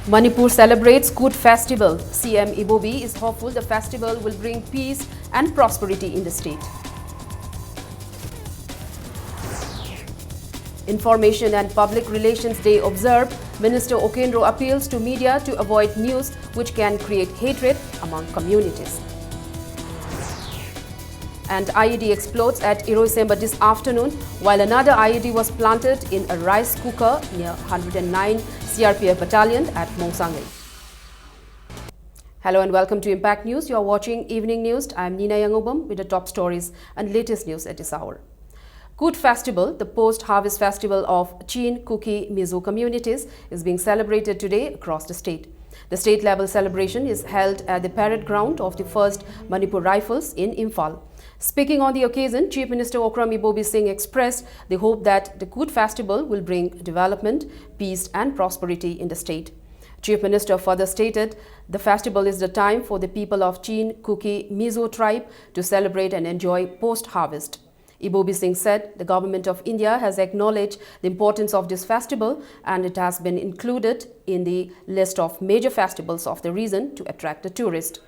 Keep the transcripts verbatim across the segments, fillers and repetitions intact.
Manipur celebrates Kut Festival. C M Ibobi is hopeful the festival will bring peace and prosperity in the state. Information and Public Relations Day observed, Minister Okendro appeals to media to avoid news which can create hatred among communities. And I E D explodes at Iroisemba this afternoon, while another I E D was planted in a rice cooker near one hundred and nine C R P F battalion at Mongsanglei. Hello and welcome to Impact News. You are watching Evening News. I'm Nina Yangobam with the top stories and latest news at this hour. Kut Festival, the post-harvest festival of Chin, Kuki, Mizo communities, is being celebrated today across the state. The state-level celebration is held at the parade ground of the first Manipur Rifles in Imphal. Speaking on the occasion, Chief Minister Okram Ibobi Singh expressed the hope that the Kut Festival will bring development, peace and prosperity in the state. Chief Minister further stated, the festival is the time for the people of Chin, Kuki, Mizo tribe to celebrate and enjoy post-harvest. Ibobi Singh said the Government of India has acknowledged the importance of this festival and it has been included in the list of major festivals of the region to attract the tourist.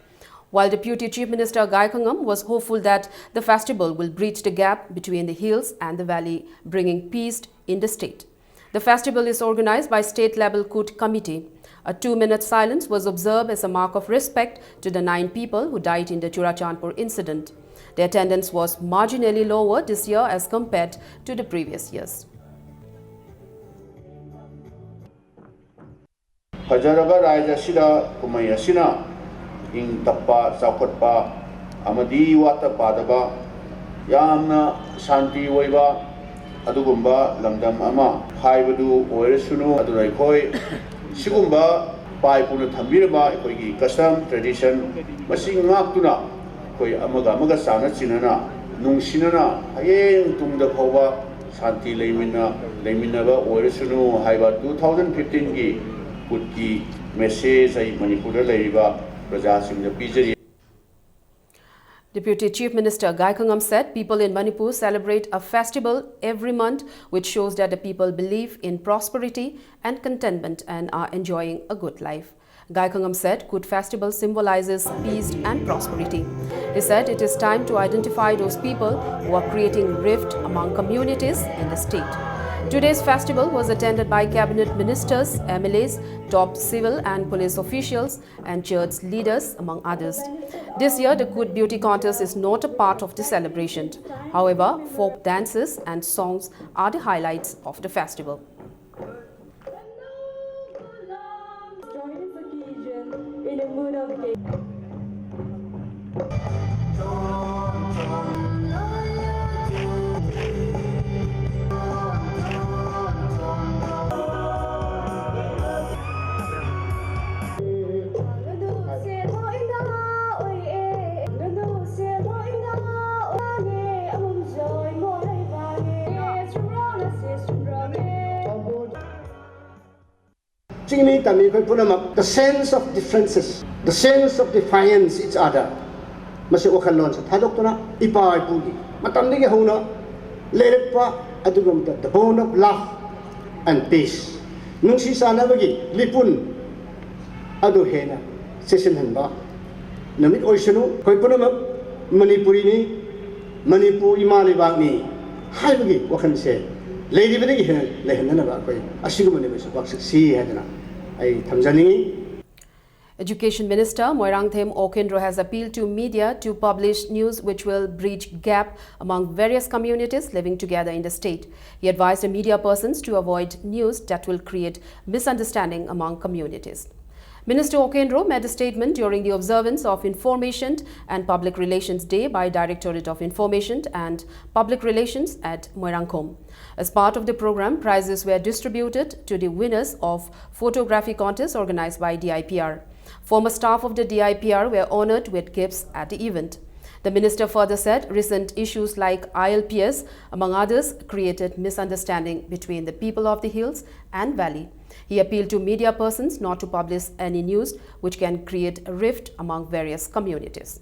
While Deputy Chief Minister Gai Khangam was hopeful that the festival will bridge the gap between the hills and the valley, bringing peace in the state. The festival is organized by State Level Kut Committee. A two-minute silence was observed as a mark of respect to the nine people who died in the Churachandpur incident. The attendance was marginally lower this year as compared to the previous years. ꯐꯖꯔꯕ ꯔꯥꯏꯖ ꯑꯁꯤꯗ ꯀꯨꯝꯍꯩ ꯑꯁꯤꯅ ꯏꯪ ꯇꯞꯄ, ꯆꯥꯎꯈꯠꯄ ꯑꯃꯗꯤ ꯋꯥꯠꯇ ꯄꯥꯗꯕ, ꯌꯥꯝꯅ ꯁꯥꯟꯇꯤ ꯑꯣꯏꯕ ꯑꯗꯨꯒꯨꯝꯕ ꯂꯝꯗꯝ ꯑꯃ ꯍꯥꯏꯕꯗꯨ ꯑꯣꯏꯔꯁꯅꯨ꯫ ꯑꯗꯨꯅ ꯑꯩꯈꯣꯏ ꯁꯤꯒꯨꯝꯕ ꯏꯄꯥ ꯏꯄꯨꯅ ꯊꯝꯕꯤꯔꯝꯕ ꯑꯩꯈꯣꯏꯒꯤ custom, tradition ꯃꯁꯤ ꯉꯥꯛꯇꯨꯅ ꯑꯩꯈꯣꯏ ꯑꯃꯒ ꯑꯃꯒ ꯆꯥꯟꯅ ꯆꯤꯟꯅꯅ, ꯅꯨꯡꯁꯤꯅꯅ ꯍꯌꯦꯡ ꯇꯨꯡꯗ ꯐꯥꯎꯕ ꯁꯥꯟꯇꯤ ꯂꯩꯃꯤꯟꯅ ꯂꯩꯃꯤꯟꯅꯕ ꯑꯣꯏꯔꯁꯅꯨ ꯍꯥꯏꯕ two thousand fifteen ꯒꯤ ꯀꯨꯠꯀꯤ message ꯑꯩ ꯃꯅꯤꯄꯨꯔꯗ ꯂꯩꯔꯤꯕ ꯄ꯭ꯔꯖꯥꯁꯤꯡꯗ ꯄꯤꯖꯔꯤ꯫ Deputy Chief Minister Gaikhangam said people in Manipur celebrate a festival every month, which shows that the people believe in prosperity and contentment and are enjoying a good life. Gaikhangam said Kut festival symbolizes peace and prosperity. He said it is time to identify those people who are creating rift among communities in the state. Today's festival was attended by cabinet ministers, M L As, top civil and police officials, and church leaders, among others. This year, the Kut Beauty Contest is not a part of the celebration. However, folk dances and songs are the highlights of the festival. ꯆꯤꯡꯃꯤ ꯇꯝꯃꯤ ꯑꯩꯈꯣꯏ ꯄꯨꯝꯅꯃꯛ, the sense of differences, the sense of defiance each other, ꯃꯁꯤ ꯋꯥꯈꯜꯂꯣꯟꯁꯦ ꯊꯥꯗꯣꯛꯇꯨꯅ ꯏꯄꯥ ꯏꯄꯨꯒꯤ ꯃꯇꯝꯗꯒꯤ ꯍꯧꯅ ꯂꯩꯔꯛꯄ ꯑꯗꯨꯒꯨꯝꯕ the bond of love and peace, ꯅꯨꯡꯁꯤ ꯆꯥꯟꯅꯕꯒꯤ ꯂꯤꯄꯨꯟ ꯑꯗꯨ ꯍꯦꯟꯅ ꯆꯦꯁꯤꯟꯍꯟꯕ ꯅꯨꯃꯤꯠ ꯑꯣꯏꯁꯅꯨ꯫ ꯑꯩꯈꯣꯏ ꯄꯨꯝꯅꯃꯛ ꯃꯅꯤꯄꯨꯔꯤꯅꯤ, ꯃꯅꯤꯄꯨꯔ ꯏꯃꯥ ꯂꯩꯕꯥꯛꯅꯤ ꯍꯥꯏꯕꯒꯤ ꯋꯥꯈꯜꯁꯦ ꯂꯩꯔꯤꯕꯗꯒꯤ ꯍꯦꯟꯅ ꯂꯩꯍꯟꯅꯅꯕ ꯑꯩꯈꯣꯏ ꯑꯁꯤꯒꯨꯝꯕ ꯅꯨꯃꯤꯠꯁꯨ ꯄꯥꯡꯊꯣꯛꯁꯤ ꯍꯥꯏꯗꯅ ꯑꯩ ꯊꯝꯖꯅꯤꯡꯏ꯫ Education Minister Moirangthem Okendro has appealed to media to publish news which will bridge gap among various communities living together in the state. He advised the media persons to avoid news that will create misunderstanding among communities. Minister Okendro made the statement during the observance of Information and Public Relations Day by Directorate of Information and Public Relations at Moirangthem. As part of the program, prizes were distributed to the winners of photography contest organized by D I P R. Former staff of the D I P R were honored with gifts at the event. The minister further said recent issues like I L P S, among others, created misunderstanding between the people of the hills and valley. He appealed to media persons not to publish any news which can create a rift among various communities.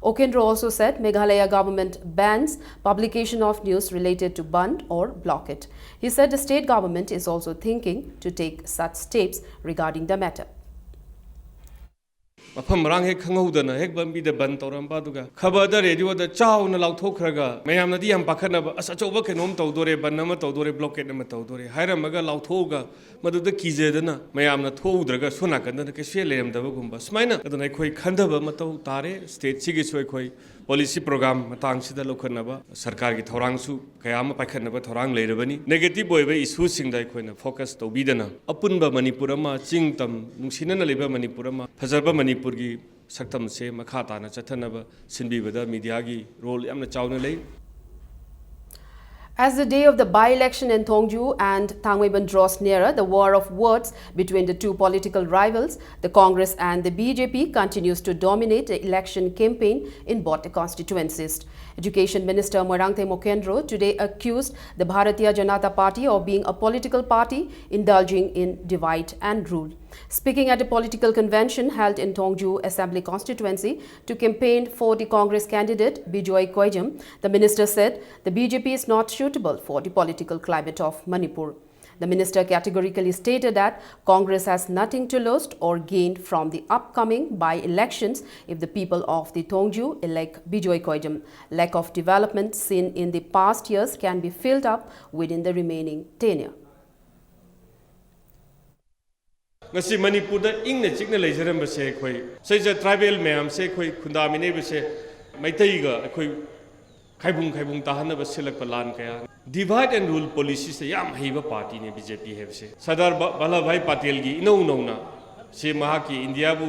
Okendro also said Meghalaya government bans publication of news related to bandh or blockade. He said the state government is also thinking to take such steps regarding the matter. ꯃꯐꯝ ꯃꯔꯥꯡ ꯍꯦꯛ ꯈꯪꯍꯧꯗꯅ ꯍꯦꯛ ꯂꯝꯕꯤꯗ ꯕꯟ ꯇꯧꯔꯝꯕ, ꯑꯗꯨꯒ ꯈꯕꯔꯗ, ꯔꯦꯗꯤꯑꯣꯗ ꯆꯥꯎꯅ ꯂꯥꯎꯊꯣꯛꯈ꯭ꯔꯒ ꯃꯌꯥꯝꯅꯗꯤ ꯌꯥꯝ ꯄꯥꯈꯠꯅꯕ, "ꯑꯁ, ꯑꯆꯧꯕ ꯀꯩꯅꯣꯝ ꯇꯧꯗꯣꯔꯦ, ꯕꯟ ꯑꯃ ꯇꯧꯗꯣꯔꯦ, ꯕ꯭ꯂꯣꯀꯦꯠ ꯑꯃ ꯇꯧꯗꯣꯔꯦ" ꯍꯥꯏꯔꯝꯃꯒ ꯂꯥꯎꯊꯣꯛꯑꯒ ꯃꯗꯨꯗ ꯀꯤꯖꯗꯅ ꯃꯌꯥꯝꯅ ꯊꯣꯛꯎꯗ꯭ꯔꯒ ꯁꯣꯝ ꯅꯥꯀꯟꯗꯅ ꯀꯩꯁꯨ ꯍꯦꯛ ꯂꯩꯔꯝꯗꯕꯒꯨꯝꯕ, ꯁꯨꯃꯥꯏꯅ꯫ ꯑꯗꯨꯅ ꯑꯩꯈꯣꯏ ꯈꯟꯊꯕ ꯃꯊꯧ ꯇꯥꯔꯦ꯫ ꯁ꯭ꯇꯦꯠꯁꯤꯒꯤꯁꯨ ꯑꯩꯈꯣꯏ ꯄꯣꯂꯤꯁꯤ ꯄ꯭ꯔꯣꯒ꯭ꯔꯥꯝ ꯃꯇꯥꯡꯁꯤꯗ ꯂꯧꯈꯠꯅꯕ ꯁꯔꯀꯥꯔꯒꯤ ꯊꯧꯔꯥꯡꯁꯨ ꯀꯌꯥ ꯑꯃ ꯄꯥꯏꯈꯠꯅꯕ ꯊꯧꯔꯥꯡ ꯂꯩꯔꯕꯅꯤ꯫ ꯅꯦꯒꯦꯇꯤꯚ ꯑꯣꯏꯕ ꯏꯁꯨꯁꯤꯡꯗ ꯑꯩꯈꯣꯏꯅ ꯐꯣꯀꯁ ꯇꯧꯕꯤꯗꯅ ꯑꯄꯨꯟꯕ ꯃꯅꯤꯄꯨꯔ ꯑꯃ, ꯆꯤꯡ ꯇꯝ ꯅꯨꯡꯁꯤꯅꯅ ꯂꯩꯕ ꯃꯅꯤꯄꯨꯔ ꯑꯃ, ꯐꯖꯔꯕ ꯃꯅꯤꯄꯨꯔꯒꯤ ꯁꯛꯇꯝꯁꯦ ꯃꯈꯥ ꯇꯥꯅ ꯆꯠꯊꯅꯕ ꯁꯤꯟꯕꯤꯕꯗ ꯃꯤꯗꯤꯌꯥꯒꯤ ꯔꯣꯜ ꯌꯥꯝꯅ ꯆꯥꯎꯅ ꯂꯩ꯫ As the day of the by-election in Thongju and Thangmeiban draws nearer, the war of words between the two political rivals, the Congress and the B J P, continues to dominate the election campaign in both the constituencies. Education Minister Moirangthem Okendro today accused the Bharatiya Janata Party of being a political party indulging in divide and rule. Speaking at a political convention held in Thongju Assembly Constituency to campaign for the Congress candidate Bijoy Koijam, the minister said the B J P is not suitable for the political climate of Manipur. The minister categorically stated that Congress has nothing to lose or gain from the upcoming by-elections if the people of the Thongju elect Bijoy Koijam. Lack of development seen in the past years can be filled up within the remaining tenure. ꯉꯁꯤ ꯃꯅꯤꯄꯨꯔꯗ ꯏꯪꯅ ꯆꯤꯛꯅ ꯂꯩꯖꯔꯝꯕꯁꯦ, ꯑꯩꯈꯣꯏ ꯁꯤꯗ tribal ꯃꯌꯥꯝꯁꯦ, ꯑꯩꯈꯣꯏ ꯈꯨꯟꯗꯥꯃꯤꯟꯅꯩꯕꯁꯦ, ꯃꯩꯇꯩꯒ ꯑꯩꯈꯣꯏ ꯈꯥꯏꯕꯨꯡ ꯈꯥꯏꯕꯨꯡ ꯇꯥꯍꯟꯅꯕ ꯁꯤꯜꯂꯛꯄ ꯂꯥꯟ ꯀꯌꯥ, ꯗꯤꯚꯥꯏꯠ ꯑꯦꯟ ꯔꯨꯜ ꯄꯣꯂꯤꯁꯤꯁꯦ ꯌꯥꯝ ꯍꯩꯕ ꯄꯥꯔꯇꯤꯅꯦ ꯕꯤ ꯖꯦ ꯄꯤ ꯍꯥꯏꯕꯁꯦ꯫ ꯁꯔꯗꯥꯔ ꯚ-, ꯚꯜꯂꯚ ꯚꯥꯏ ꯄꯥꯇꯦꯜꯒꯤ ꯏꯅꯧ ꯅꯧꯅ ꯁꯤ ꯃꯍꯥꯛꯀꯤ ꯏꯟꯗꯤꯌꯥꯕꯨ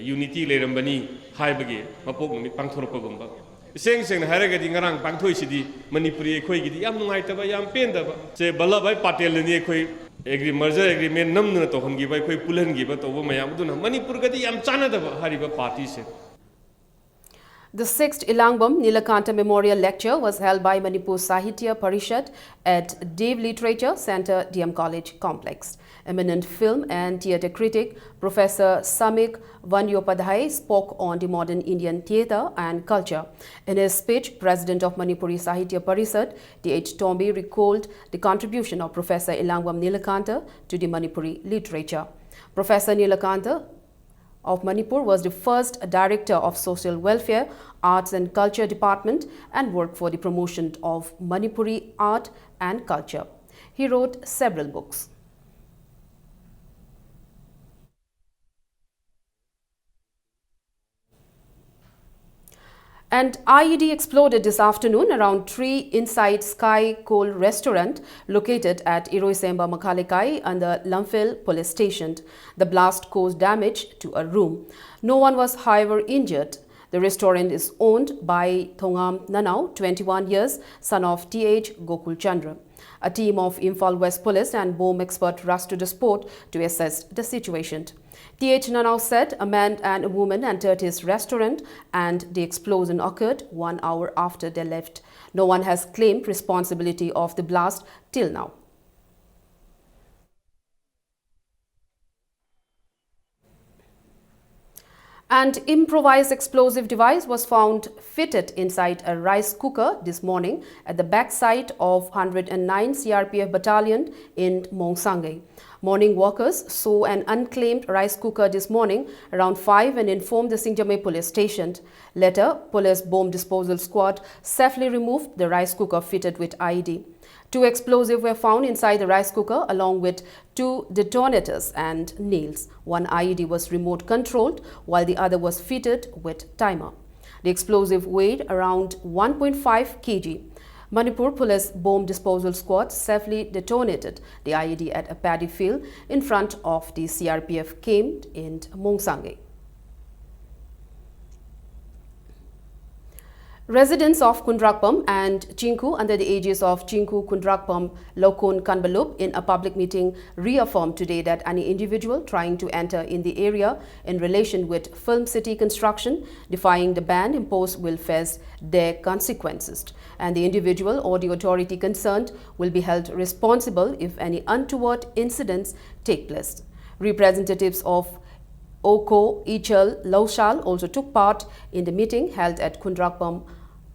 ꯌꯨꯅꯤꯇꯤ ꯂꯩꯔꯝꯕꯅꯤ ꯍꯥꯏꯕꯒꯤ ꯃꯄꯣꯛ ꯅꯨꯃꯤꯠ ꯄꯥꯡꯊꯣꯔꯛꯄꯒꯨꯝꯕ꯫ ꯏꯁꯦꯡ ꯁꯦꯡꯅ ꯍꯥꯏꯔꯒꯗꯤ ꯉꯔꯥꯡ ꯄꯥꯡꯊꯣꯛꯏꯁꯤꯗꯤ ꯃꯅꯤꯄꯨꯔꯤ ꯑꯩꯈꯣꯏꯒꯤꯗꯤ ꯌꯥꯝ ꯅꯨꯡꯉꯥꯏꯇꯕ, ꯌꯥꯝ ꯄꯦꯟꯗꯕ꯫ ꯁꯦ ꯚꯜꯂꯚ ꯚꯥꯏ ꯄꯥꯇꯦꯜꯅꯅꯤ ꯑꯩꯈꯣꯏ ꯑꯦꯒ꯭ꯔꯤ-, ꯃꯔꯖꯔ ꯑꯦꯒ꯭ꯔꯤꯃꯦꯟ ꯅꯝꯗꯅ ꯇꯧꯍꯟꯈꯤꯕ, ꯑꯩꯈꯣꯏ ꯄꯨꯜꯍꯟꯈꯤꯕ ꯇꯧꯕ ꯃꯌꯥꯝ ꯑꯗꯨꯅ ꯃꯅꯤꯄꯨꯔꯒꯗꯤ ꯌꯥꯝ ꯆꯥꯟꯅꯗꯕ ꯍꯥꯏꯔꯤꯕ ꯄꯥꯔꯇꯤꯁꯦ꯫ The sixth Elangbam Nilakanta Memorial Lecture was held by Manipur Sahitya Parishad at Dev Literature Centre, D M College Complex. Eminent film and theatre critic Professor Samik Bandyopadhyay spoke on the modern Indian theatre and culture. In his speech, President of Manipuri Sahitya Parishad, T H Tombi, recalled the contribution of Professor Elangbam Nilakanta to the Manipuri literature. Professor Nilakanta of Manipur was the first director of social welfare, arts and culture department and worked for the promotion of Manipuri art and culture. He wrote several books. And I E D exploded this afternoon around three inside Sky Coal restaurant located at Iroisemba Makhalekai under Lamphel Police Station. The blast caused damage to a room. No one was, however, injured. The restaurant is owned by Thongam Nanao, twenty-one years, son of T H Gokul Chandra. A team of Imphal West Police and bomb expert rushed to the spot to assess the situation. T H Nanao said a man and a woman entered his restaurant and the explosion occurred one hour after they left. No one has claimed responsibility of the blast till now. An improvised explosive device was found fitted inside a rice cooker this morning at the backside of hundred and nine C R P F battalion in Mongsangei. Morning workers saw an unclaimed rice cooker this morning around five and informed the Singjamei police station. Later, police bomb disposal squad safely removed the rice cooker fitted with I E D. Two explosives were found inside the rice cooker, along with two detonators and nails. One I E D was remote controlled, while the other was fitted with timer. The explosive weighed around one point five K G. Manipur Police Bomb Disposal Squad safely detonated the I E D at a paddy field in front of the C R P F camp in Mongsangei. Residents of Khundrakpam and Chingkhu, under the aegis of Chingkhu Khundrakpam Lokon Kanbalup, in a public meeting reaffirmed today that any individual trying to enter in the area in relation with Film City construction, defying the ban imposed, will face their consequences, and the individual or the authority concerned will be held responsible if any untoward incidents take place. Representatives of Oko Ichal Laushal also took part in the meeting held at Khundrakpam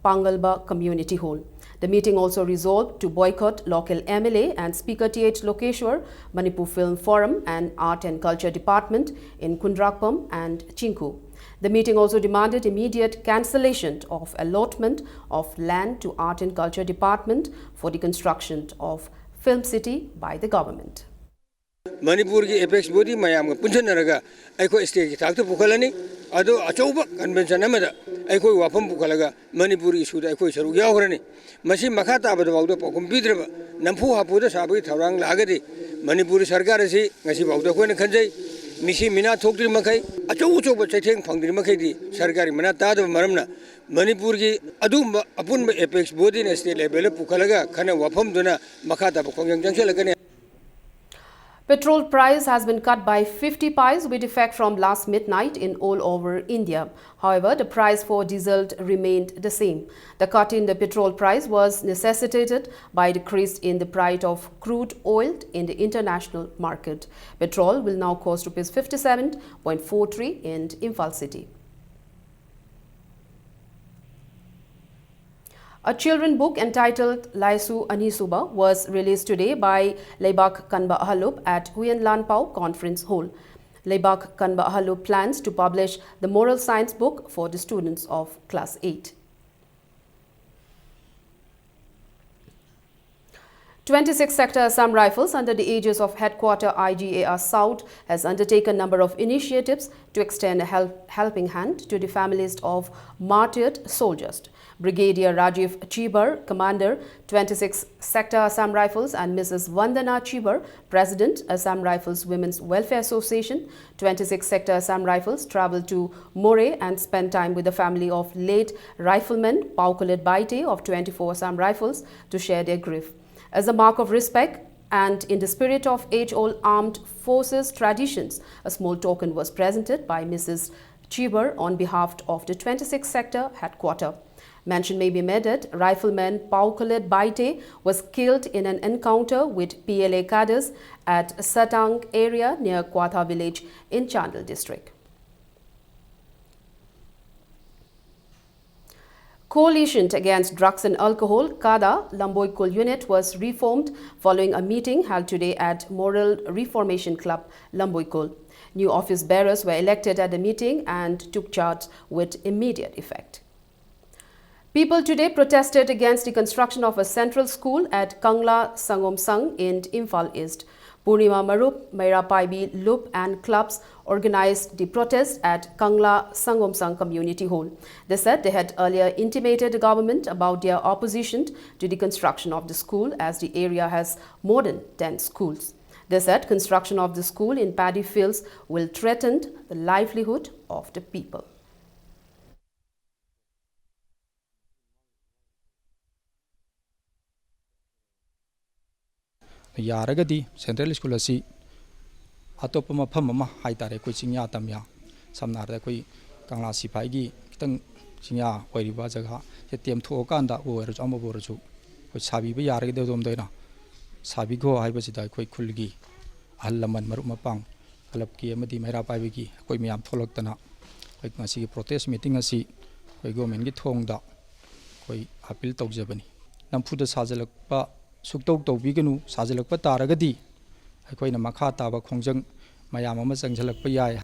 Pangalba Community Hall. The meeting also resolved to boycott local M L A and Speaker T H Lokeshwar, Manipur Film Forum and Art and Culture Department in Khundrakpam and Chingkhu. The meeting also demanded immediate cancellation of allotment of land to Art and Culture Department for the construction of Film City by the government. ꯃꯅꯤꯄꯨꯔꯒꯤ apex body ꯃꯌꯥꯝꯒ ꯄꯨꯟꯁꯤꯟꯅꯔꯒ ꯑꯩꯈꯣꯏ ꯁ꯭ꯇꯦꯠꯀꯤ ꯊꯥꯛꯇ ꯄꯨꯈꯠꯂꯅꯤ꯫ ꯑꯗꯣ ꯑꯆꯧꯕ convention ꯑꯃꯗ ꯑꯩꯈꯣꯏ ꯋꯥꯐꯝ ꯄꯨꯈꯠꯂꯒ ꯃꯅꯤꯄꯨꯔꯒꯤ ꯏꯁꯨꯗ ꯑꯩꯈꯣꯏ ꯁꯔꯨꯛ ꯌꯥꯎꯈ꯭ꯔꯅꯤ꯫ ꯃꯁꯤ ꯃꯈꯥ ꯇꯥꯕꯗꯐꯥꯎꯗ ꯄꯥꯎꯈꯨꯝ ꯄꯤꯗ꯭ꯔꯕ ꯅꯝꯐꯨ ꯍꯥꯄꯨꯗ ꯁꯥꯕꯒꯤ ꯊꯧꯔꯥꯡ ꯂꯥꯛꯑꯒꯗꯤ ꯃꯅꯤꯄꯨꯔ ꯁꯔꯀꯥꯔ ꯑꯁꯤ ꯉꯁꯤꯐꯥꯎꯗ ꯑꯩꯈꯣꯏꯅ ꯈꯟꯖꯩ ꯃꯤꯁꯤ ꯃꯤꯅꯥ ꯊꯣꯛꯇ꯭ꯔꯤ ꯃꯈꯩ, ꯑꯆꯧ ꯑꯆꯧꯕ ꯆꯩꯊꯦꯡ ꯐꯪꯗ꯭ꯔꯤ ꯃꯈꯩꯗꯤ ꯁꯔꯀꯥꯔꯒꯤ ꯃꯅꯥ ꯇꯥꯗꯕ ꯃꯔꯝꯅ ꯃꯅꯤꯄꯨꯔꯒꯤ ꯑꯗꯨꯒꯨꯝꯕ ꯑꯄꯨꯟꯕ ꯑꯦꯄꯦꯛꯁ ꯕꯣꯗꯤꯅ ꯁ꯭ꯇꯦꯠ ꯂꯦꯚꯦꯜꯗ ꯄꯨꯈꯠꯂꯒ ꯈꯟꯅ ꯋꯥꯐꯝꯗꯨꯅ ꯃꯈꯥ ꯇꯥꯕ ꯈꯣꯡꯖꯪ ꯆꯪꯁꯤꯜꯂꯛꯀꯅꯤ꯫ Petrol price has been cut by fifty paise with effect from last midnight in all over India. However, the price for diesel remained the same. The cut in the petrol price was necessitated by decrease in the price of crude oil in the international market. Petrol will now cost rupees fifty-seven point four three in Imphal city. A children book entitled Laisu Anisuba was released today by Leibak Kanba Ahalup at Huyen Lanpao Conference Hall. Leibak Kanba Ahalup plans to publish the moral science book for the students of class eight. Twenty-six Sector Assam Rifles, under the aegis of Headquarter I G A R South, has undertaken a number of initiatives to extend a help, helping hand to the families of martyred soldiers. Brigadier Rajiv Chibar, Commander, Twenty-six Sector Assam Rifles, and Missus Vandana Chibar, President, Assam Rifles Women's Welfare Association, Twenty-six Sector Assam Rifles, traveled to Moreh and spent time with the family of late Rifleman Paukalet Baite of twenty-four Assam Rifles to share their grief. As a mark of respect and in the spirit of age-old armed forces traditions, a small token was presented by Missus Chibar on behalf of the twenty-six Sector Headquarter. Mention may be made that Rifleman Paukalet Baite was killed in an encounter with P L A cadres at Satang area near Kwatha village in Chandel district. Coalition Against Drugs and Alcohol, CADA, Lamboikul unit was reformed following a meeting held today at Moral Reformation Club, Lamboikul. New office bearers were elected at the meeting and took charge with immediate effect. People today protested against the construction of a central school at Kangla Sangom Sang in Imphal East. Purnima Marup, Meira Paibi Lup and clubs organized the protest at Kangla Sangom Sang Community Hall. They said they had earlier intimated the government about their opposition to the construction of the school, as the area has more than ten schools. They said construction of the school in paddy fields will threaten the livelihood of the people. ꯌꯥꯔꯒꯗꯤ central school ꯑꯁꯤ ꯑꯇꯣꯞꯄ ꯃꯐꯝ ꯑꯃ ꯍꯥꯏ ꯇꯥꯔꯦ, ꯑꯩꯈꯣꯏ ꯆꯤꯡꯌꯥ ꯇꯝꯌꯥ, ꯁꯝꯅ ꯍꯥꯏꯔꯕꯗ ꯑꯩꯈꯣꯏ ꯀꯪꯂꯥ ꯁꯤꯐꯥꯏꯒꯤ ꯈꯤꯇꯪ ꯆꯤꯡꯌꯥ ꯑꯣꯏꯔꯤꯕ ꯖꯒꯥꯁꯦ ꯇꯦꯝꯊꯣꯛꯑꯀꯥꯟꯗ ꯑꯣꯏꯔꯁꯨ, ꯑꯃꯕꯨ ꯑꯣꯏꯔꯁꯨ, ꯑꯩꯈꯣꯏ ꯁꯥꯕꯤꯕ ꯌꯥꯔꯒꯗꯤ ꯑꯗꯣꯝꯗ ꯑꯣꯏꯅ ꯁꯥꯕꯤꯈꯣ ꯍꯥꯏꯕꯁꯤꯗ ꯑꯩꯈꯣꯏ ꯈꯨꯜꯒꯤ ꯑꯍꯜ ꯂꯃꯟ, ꯃꯔꯨꯞ ꯃꯄꯥꯡ, ꯀ꯭ꯂꯕꯀꯤ ꯑꯃꯗꯤ ꯃꯩꯔꯥ ꯄꯥꯏꯕꯤꯒꯤ ꯑꯩꯈꯣꯏ ꯃꯌꯥꯝ ꯊꯣꯛꯂꯛꯇꯅ ꯑꯩꯈꯣꯏ ꯉꯁꯤꯒꯤ ꯄ꯭ꯔꯣꯇꯦꯁ ꯃꯤꯇꯤꯡ ꯑꯁꯤ ꯑꯩꯈꯣꯏ ꯒꯣꯔꯃꯦꯟꯒꯤ ꯊꯣꯡꯗ ꯑꯩꯈꯣꯏ ꯑꯄꯤꯜ ꯇꯧꯖꯕꯅꯤ꯫ ꯅꯝꯐꯨꯗ ꯁꯥꯖꯤꯜꯂꯛꯄ ꯁꯨꯛꯇꯧ ꯇꯧꯕꯤꯒꯅꯨ꯫ ꯁꯥꯖꯤꯜꯂꯛꯄ ꯇꯥꯔꯒꯗꯤ ꯑꯩꯈꯣꯏꯅ ꯃꯈꯥ ꯇꯥꯕ ꯈꯣꯡꯖꯪ ꯃꯌꯥꯝ ꯑꯃ ꯆꯪꯁꯤꯜꯂꯛꯄ ꯌꯥꯏ꯫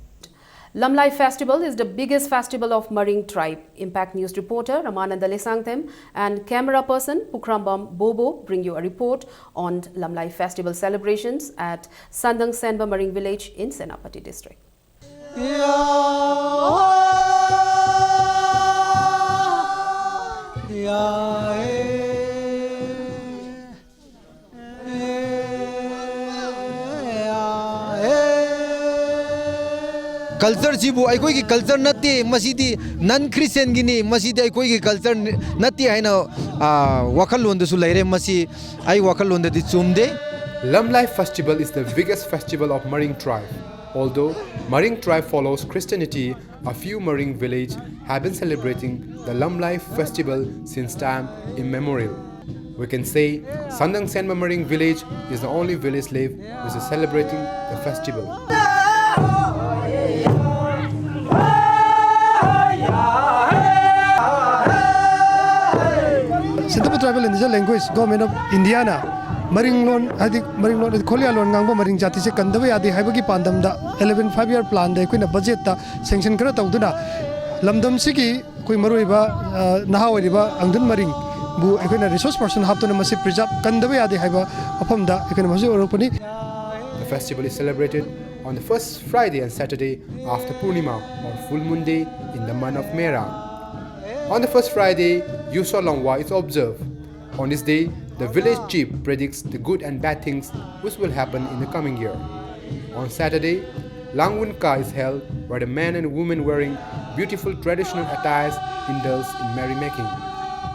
Lamlai Festival is the biggest festival of Maring tribe. Impact News reporter Ramananda Lesangthem and camera person Pukhrambam Bobo bring you a report on Lamlai Festival celebrations at Sandang Senba Maring village in Senapati district. ꯀꯜꯆꯔꯁꯤꯕꯨ ꯑꯩꯈꯣꯏꯒꯤ culture ꯅꯠꯇꯦ, ꯃꯁꯤꯗꯤ ꯅꯟ ꯈ꯭ꯔꯤꯁꯇꯦꯟꯒꯤꯅꯤ, ꯃꯁꯤꯗꯤ ꯑꯩꯈꯣꯏꯒꯤ culture ꯅꯠꯇꯦ ꯍꯥꯏꯅ, ꯑ, ꯋꯥꯈꯜꯂꯣꯟꯗꯁꯨ ꯂꯩꯔꯦ꯫ ꯃꯁꯤ ꯑꯩ ꯋꯥꯈꯜꯂꯣꯟꯗꯗꯤ ꯆꯨꯝꯗꯦ꯫ Lamlai festival is the biggest festival of Maring tribe. Although Maring tribe follows Christianity, a few Maring village have been celebrating the Lamlai festival since time immemorial. We can say Sandang Senma Maring village is the only village left which is celebrating the festival. Senapati Tribal Indigenous Language, Government of India ꯅ ꯃꯔꯤꯡ ꯂꯣꯟ, ꯍꯥꯏꯗꯤ ꯃꯔꯤꯡ ꯂꯣꯟ, ꯍꯥꯏꯗꯤ ꯈꯣꯂꯤꯌꯥ ꯂꯣꯟ ꯉꯥꯡꯕ ꯃꯔꯤꯡ ꯖꯥꯇꯤꯁꯦ ꯀꯟꯗꯕ ꯌꯥꯗꯦ ꯍꯥꯏꯕꯒꯤ ꯄꯥꯟꯗꯝꯗ eleven five year plan ꯗ ꯑꯩꯈꯣꯏꯅ ꯕꯖꯦꯠꯇ sanction ꯈꯔ ꯇꯧꯗꯨꯅ ꯂꯝꯗꯝꯁꯤꯒꯤ ꯑꯩꯈꯣꯏ ꯃꯔꯨꯑꯣꯏꯕ, ꯑ, ꯅꯍꯥ ꯑꯣꯏꯔꯤꯕ ꯑꯪꯗꯟ ꯃꯔꯤꯡꯕꯨ ꯑꯩꯈꯣꯏꯅ ꯔꯤꯁꯣꯔꯁ ꯄꯔꯁꯟ ꯍꯥꯞꯇꯨꯅ ꯃꯁꯤ ꯄ꯭ꯔꯤꯖꯥꯔꯕ ꯀꯟꯗꯕ ꯌꯥꯗꯦ ꯍꯥꯏꯕ ꯋꯥꯐꯝꯗ ꯑꯩꯈꯣꯏꯅ ꯃꯁꯤ ꯎꯔꯛꯄꯅꯤ꯫ The festival is celebrated on the first Friday and Saturday after Purnima or full moon day in the month of Mera. On the first Friday, Yusa Longwa is observed. On this day, the village chief predicts the good and bad things which will happen in the coming year. On Saturday, Langwun Ka is held, where the men and women wearing beautiful traditional attires indulge in merrymaking.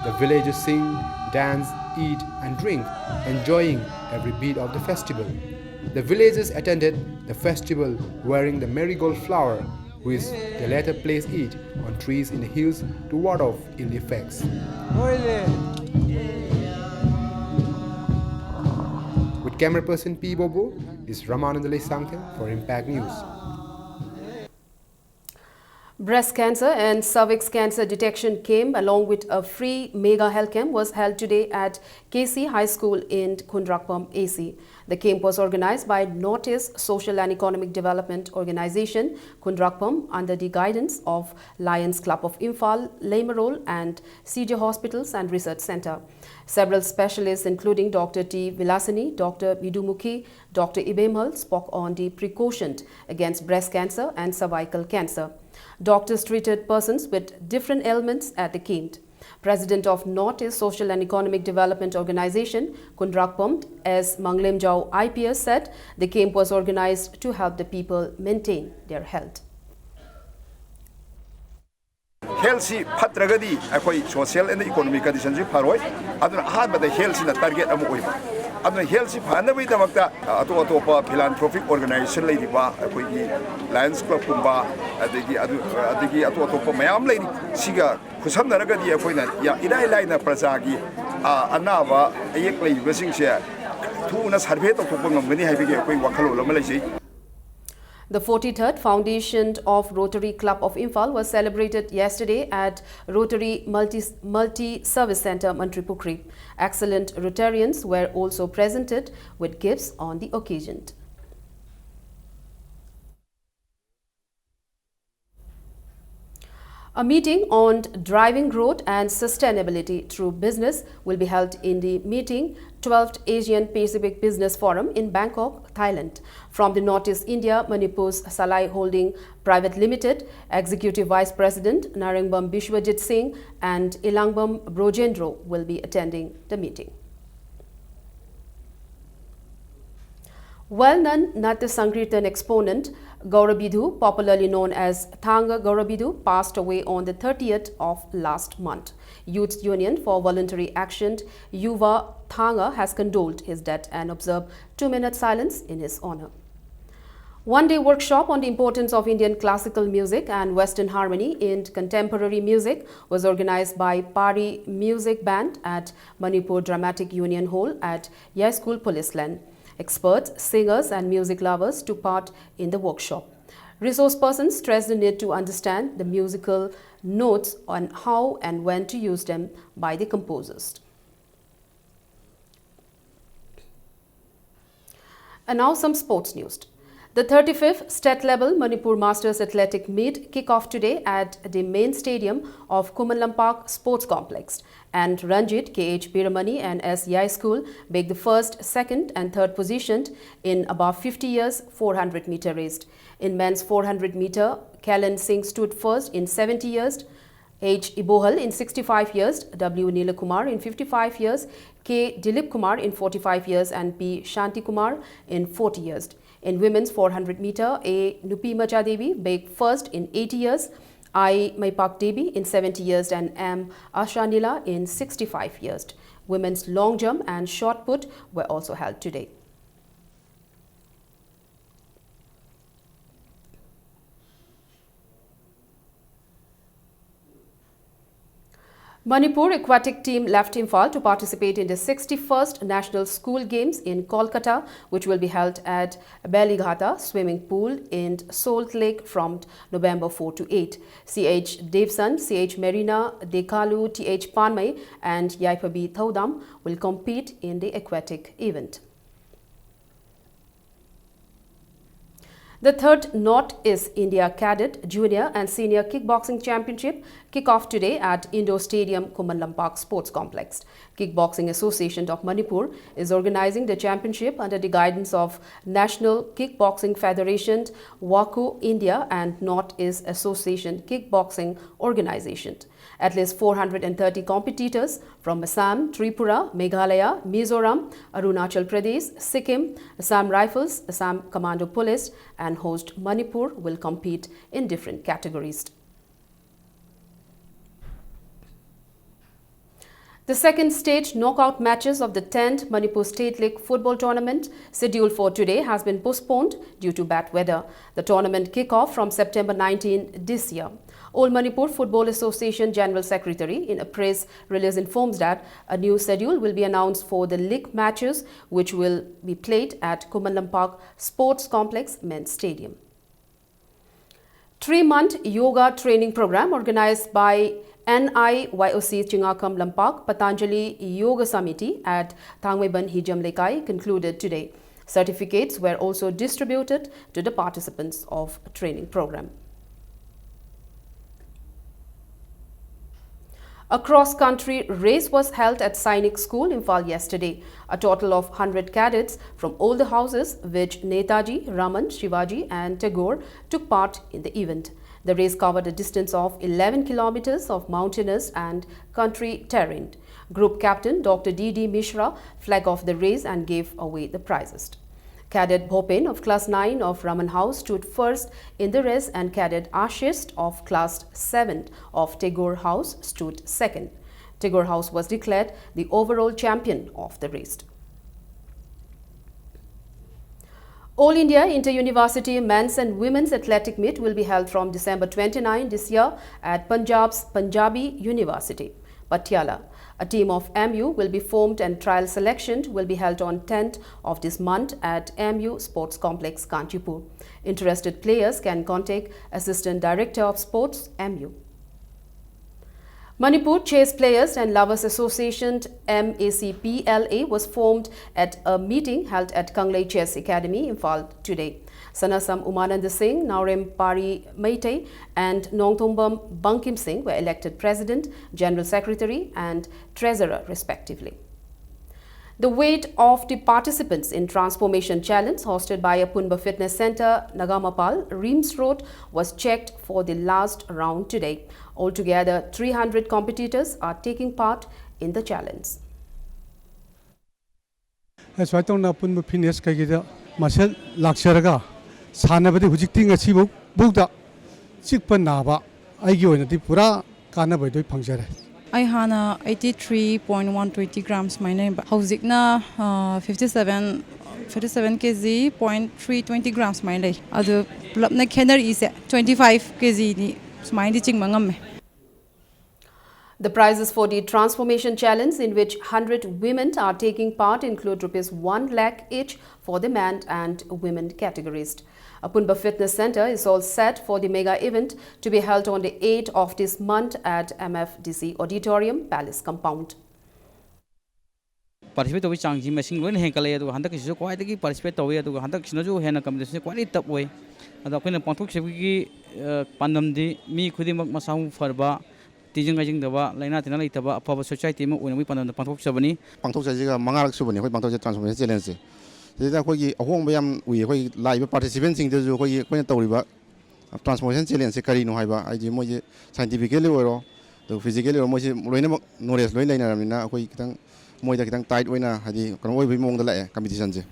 The villagers sing, dance, eat, and drink, enjoying every beat of the festival. The villagers attended the festival wearing the marigold flower, which they later place it on trees in the hills to ward off ill effects. With camera person P Bobo, is Ramananda Lesangthem for Impact News. Breast cancer and cervix cancer detection camp along with a free mega health camp was held today at K C High School in Khundrakpam A C. The camp was organized by Northeast Social and Economic Development Organization, Khundrakpam, under the guidance of Lions Club of Imphal, Leimarol and C J Hospitals and Research Center. Several specialists including Doctor T Vilasani, Doctor Vidumukhi, Doctor Ibemhal spoke on the precaution against breast cancer and cervical cancer. Doctors treated persons with different ailments at the camp. President of Northeast Social and Economic Development Organization, Khundrakpam, S Manglemjao I P S said the camp was organized to help the people maintain their health. Health ꯁꯤ ꯐꯠꯇ꯭ꯔꯒꯗꯤ ꯑꯩꯈꯣꯏ social and economic condition ꯁꯤ ꯐꯔꯣꯏ꯫ ꯑꯗꯨꯅ ꯑꯍꯥꯟꯕꯗ health ꯁꯤꯅ target ꯑꯃ ꯑꯣꯏꯕ꯫ ꯑꯗꯨꯅ health ꯁꯤ ꯐꯍꯟꯅꯕꯒꯤꯗꯃꯛꯇ ꯑꯇꯣꯞ ꯑꯇꯣꯞꯄ philanthropic organization ꯂꯩꯔꯤꯕ ꯑꯩꯈꯣꯏꯒꯤ Lions Club ꯀꯨꯝꯕ, ꯑꯗꯒꯤ ꯑꯗꯨ ꯑꯗꯒꯤ ꯑꯇꯣꯞ ꯑꯇꯣꯞꯄ ꯃꯌꯥꯝ ꯂꯩꯔꯤ꯫ ꯁꯤꯒ ꯈꯨꯠꯁꯝꯅꯔꯒꯗꯤ ꯑꯩꯈꯣꯏꯅ ꯌꯥ- ꯏꯔꯥꯏ ꯂꯥꯏꯅ ꯄ꯭ꯔꯖꯥꯒꯤ ꯑ, ꯑꯅꯥꯕ ꯑꯌꯦꯛ ꯂꯩꯔꯤꯕꯁꯤꯡꯁꯦ ꯊꯨꯅ survey ꯇꯧꯊꯣꯛꯄ ꯉꯝꯒꯅꯤ ꯍꯥꯏꯕꯒꯤ ꯑꯩꯈꯣꯏ ꯋꯥꯈꯜꯂꯣꯟ ꯑꯃ ꯂꯩꯖꯩ꯫ The forty-third Foundation of Rotary Club of Imphal was celebrated yesterday at Rotary Multi, Multi Service Centre, Mantripukri. Excellent Rotarians were also presented with gifts on the occasion. A meeting on driving growth and sustainability through business will be held in the meeting twelfth Asian Pacific Business Forum in Bangkok, Thailand. From the Northeast India, Manipur's Salai Holding Private Limited, Executive Vice President Narengbam Bishwajit Singh and Ilangbam Brojendro will be attending the meeting. Well-known Natya Sankirtan exponent Gaurabidhu, popularly known as Thanga Gaurabidhu, passed away on the thirtieth of last month. Youth Union for Voluntary Action, Yuva Thanga, has condoled his death and observed two-minute silence in his honor. One-day workshop on the importance of Indian classical music and Western harmony in contemporary music was organized by Pari Music Band at Manipur Dramatic Union Hall at Yaskul Police Line. Experts, singers, and music lovers took part in the workshop. Resource persons stress the need to understand the musical notes on how and when to use them by the composers. And now some sports news. The thirty-fifth state level Manipur Masters Athletic Meet kick off today at the main stadium of Khuman Lampak Sports Complex. And Ranjit, K H Biramani and S Yai School bake the first, second and third position in about fifty years four hundred meter race. In men's four hundred meter, Kalen Singh stood first in seventy years, H Ibohal in sixty-five years, W Nilakumar in fifty-five years, K Dilip Kumar in forty-five years and P Shanti Kumar in forty years. In women's four hundred meter, A Nupi Macha Devi baked first in eighty years, I Maipak Devi in seventy years and M Ashanila in sixty-five years. Women's long jump and shot put were also held today. Manipur aquatic team left Imphal to participate in the sixty-first National School Games in Kolkata, which will be held at Balighata swimming pool in Salt Lake from November four to eight. C H Devson, C H Marina, Dekalu, T H Panmei, and Yaipabi Thaudam will compete in the aquatic event. The third North East India Cadet Junior and Senior Kickboxing Championship kick off today at Indoor Stadium, Khuman Lampak Sports Complex. Kickboxing Association of Manipur is organizing the championship under the guidance of National Kickboxing Federation, WAKU India, and North East Association Kickboxing Organization. At least four hundred and thirty competitors from Assam, Tripura, Meghalaya, Mizoram, Arunachal Pradesh, Sikkim, Assam Rifles, Assam Commando Police, and host Manipur will compete in different categories. The second stage knockout matches of the tenth Manipur State League football tournament, scheduled for today, has been postponed due to bad weather. The tournament kick-off from September nineteen this year. All Manipur Football Association General Secretary, in a press release, informs that a new schedule will be announced for the league matches, which will be played at Khuman Lampak Sports Complex Men's Stadium. Three-month yoga training program organized by N I Y O C Chingakam Lampak Patanjali Yoga Samiti at Thangmeiban Hijam Lekai concluded today. Certificates were also distributed to the participants of training program. A cross-country race was held at Sainik School, Imphal yesterday. A total of hundred cadets from all the houses, which Netaji, Raman, Shivaji and Tagore, took part in the event. The race covered a distance of eleven kilometers of mountainous and country terrain. Group captain Doctor D D Mishra flag off the race and gave away the prizes. Cadet Bhopen of class nine of Raman House stood first in the race, and Cadet Ashish of class seven of Tagore House stood second. Tagore House was declared the overall champion of the race. All India Inter-University Men's and Women's Athletic Meet will be held from December twenty-nine this year at Punjab's Punjabi University, Patiala. A team of M U will be formed and trial selection will be held on tenth of this month at M U Sports Complex, Kanchipur. Interested players can contact Assistant Director of Sports, M U. Manipur Chess Players and Lovers Association, M A C P L A, was formed at a meeting held at Kanglei Chess Academy, Imphal, today. Sanasam Umananda Singh, Naorem Pari Meitei, and Nongthombam Bankim Singh were elected President, General Secretary, and Treasurer, respectively. The weight of the participants in Transformation Challenge, hosted by Apunba Fitness Center, Nagamapal, Reams Road, was checked for the last round today. Altogether, three hundred competitors are taking part in the challenge. ꯑꯁꯨꯃꯥꯏꯅ ꯇꯧꯅ ꯑꯄꯨꯟꯕ fitness ꯀꯩꯀꯩꯗ muscle ꯂꯥꯛꯆꯔꯒ ꯁꯥꯟꯅꯕꯗꯤ ꯍꯧꯖꯤꯛꯇꯤ ꯉꯁꯤꯐꯥꯎ ꯐꯥꯎꯗ ꯆꯤꯛꯄ ꯅꯥꯕ ꯑꯩꯒꯤ ꯑꯣꯏꯅꯗꯤ ꯄꯨꯔꯥ ꯀꯥꯟꯅꯕꯗꯣ ꯐꯪꯖꯔꯦ꯫ ꯑꯩ ꯍꯥꯟꯅ eighty three point one twenty gram ꯁꯨꯃꯥꯏꯅ ꯂꯩꯕ, ꯍꯧꯖꯤꯛꯅ fifty seven fifty seven kg point three twenty gram ꯁꯨꯃꯥꯏꯅ ꯂꯩ꯫ ꯑꯗꯨ ꯄꯨꯂꯞꯅ ꯈꯦꯠꯅꯔꯛꯏꯁꯦ twenty five kgꯅꯤ ꯁꯨꯃꯥꯏꯅꯗꯤ ꯆꯤꯡꯕ ꯉꯝꯃꯦ꯫ The prizes for the Transformation Challenge, in which hundred women are taking part, include rupees one lakh each for the men and women categories. Apunba Fitness Center is all set for the mega event to be held on the eighth of this month at M F D C Auditorium, Palace Compound. Participate ꯇꯧꯕꯒꯤ ꯆꯥꯡꯁꯤ ꯃꯁꯤꯡ ꯂꯣꯏꯅ ꯍꯦꯟꯒꯠꯂꯛꯑꯦ꯫ ꯑꯗꯨꯒ ꯍꯟꯗꯛꯀꯤꯁꯤꯁꯨ ꯈ꯭ꯋꯥꯏꯗꯒꯤ participate ꯇꯧꯏ꯫ ꯑꯗꯨꯒ ꯍꯟꯗꯛꯁꯤꯅꯁꯨ ꯍꯦꯟꯅ competition ꯁꯦ ꯈ꯭ꯋꯥꯏꯗꯒꯤ tough ꯑꯣꯏ꯫ ꯑꯗꯣ ꯑꯩꯈꯣꯏꯅ ꯄꯥꯡꯊꯣꯛꯆꯕꯒꯤ, ꯑ, ꯄꯥꯟꯗꯝꯗꯤ ꯃꯤ ꯈꯨꯗꯤꯡꯃꯛ ꯃꯁꯥ ꯃꯎ ꯐꯔꯕ, ꯇꯤꯟꯖꯪ ꯀꯥꯏꯖꯪꯗꯕ, ꯂꯥꯏꯅꯥ ꯇꯤꯟꯅꯥ ꯂꯩꯇꯕ ꯑꯐꯕ society ꯑꯃ ꯑꯣꯏꯅꯕꯒꯤ ꯄꯥꯟꯗꯝꯗ ꯄꯥꯡꯊꯣꯛꯆꯕꯅꯤ꯫ ꯄꯥꯡꯊꯣꯛꯆꯔꯤꯁꯤꯒ ꯃꯉꯥꯔꯛ ꯁꯨꯕꯅꯤ ꯑꯩꯈꯣꯏ ꯄꯥꯡꯊꯣꯛꯆꯩ Transformation Challenge ꯁꯦ꯫ ꯁꯤꯗ ꯑꯩꯈꯣꯏꯒꯤ ꯑꯍꯣꯡꯕ ꯌꯥꯝ ꯎꯏ꯫ ꯑꯩꯈꯣꯏꯒꯤ ꯂꯥꯛꯏꯕ participant ꯁꯤꯡꯗꯁꯨ ꯑꯩꯈꯣꯏꯒꯤ ꯑꯩꯈꯣꯏꯅ ꯇꯧꯔꯤꯕ Transformation Challenge ꯁꯦ ꯀꯔꯤꯅꯣ ꯍꯥꯏꯕ, ꯍꯥꯏꯗꯤ ꯃꯣꯏꯁꯦ scientifically ꯑꯣꯏꯔꯣ, ꯑꯗꯨꯒ physically ꯑꯣꯏꯔꯣ, ꯃꯣꯏꯁꯦ ꯂꯣꯏꯅꯃꯛ knowledge ꯂꯣꯏ ꯂꯩꯅꯔꯕꯅꯤꯅ ꯑꯩꯈꯣꯏ ꯈꯤꯇꯪ ꯃꯣꯏꯗ ꯈꯤꯇꯪ tight ꯑꯣꯏꯅ, ꯍꯥꯏꯗꯤ ꯀꯩꯅꯣ ꯑꯣꯏꯕꯒꯤ ꯃꯑꯣꯡꯗ ꯂꯥꯛꯑꯦ competition say.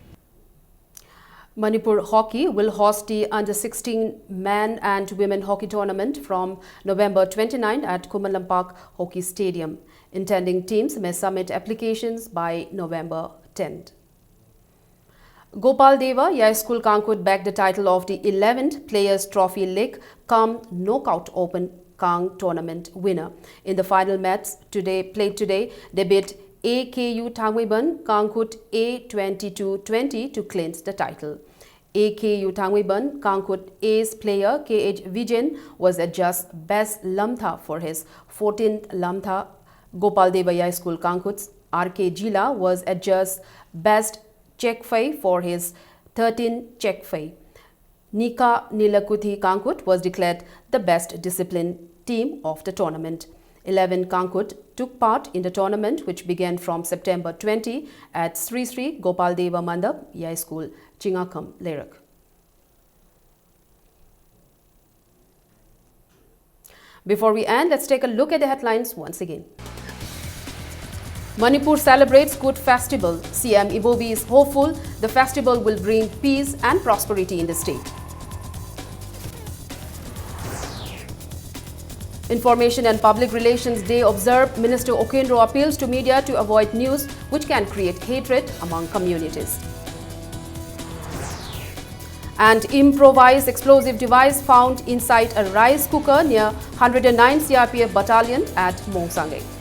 Manipur Hockey will host the under sixteen men and women hockey tournament from November twenty-ninth at Khuman Lampak Hockey Stadium. Intending teams may submit applications by November tenth. Gopal Deva Yai School Kangkhut bagged the title of the eleventh Players Trophy League cum Knockout Open Kang tournament winner. In the final match today, played today, they beat A K U Thangmeiban Kangkhut A twenty-two twenty to clinch the title. A K U Thangmeiban Kangkhut ace player K H Vijayan was adjudged best lamtha for his fourteenth lamtha. Gopal Deva Yai School Kangkhut's R K Jila was adjudged best chekfei for his thirteenth chekfei. Nika Nilakuthi Kangkhut was declared the best discipline team of the tournament. Eleven Kangkhut took part in the tournament, which began from September twenty at Sri Sri Gopal Deva Mandap Yai School, Chingakam, Leirak. Before we end, let's take a look at the headlines once again. Manipur celebrates Kut Festival. C M Ibobi is hopeful the festival will bring peace and prosperity in the state. Information and Public Relations Day observed, Minister Okendro appeals to media to avoid news which can create hatred among communities. And improvised explosive device found inside a rice cooker near one hundred and nine C R P F battalion at Mongsangei.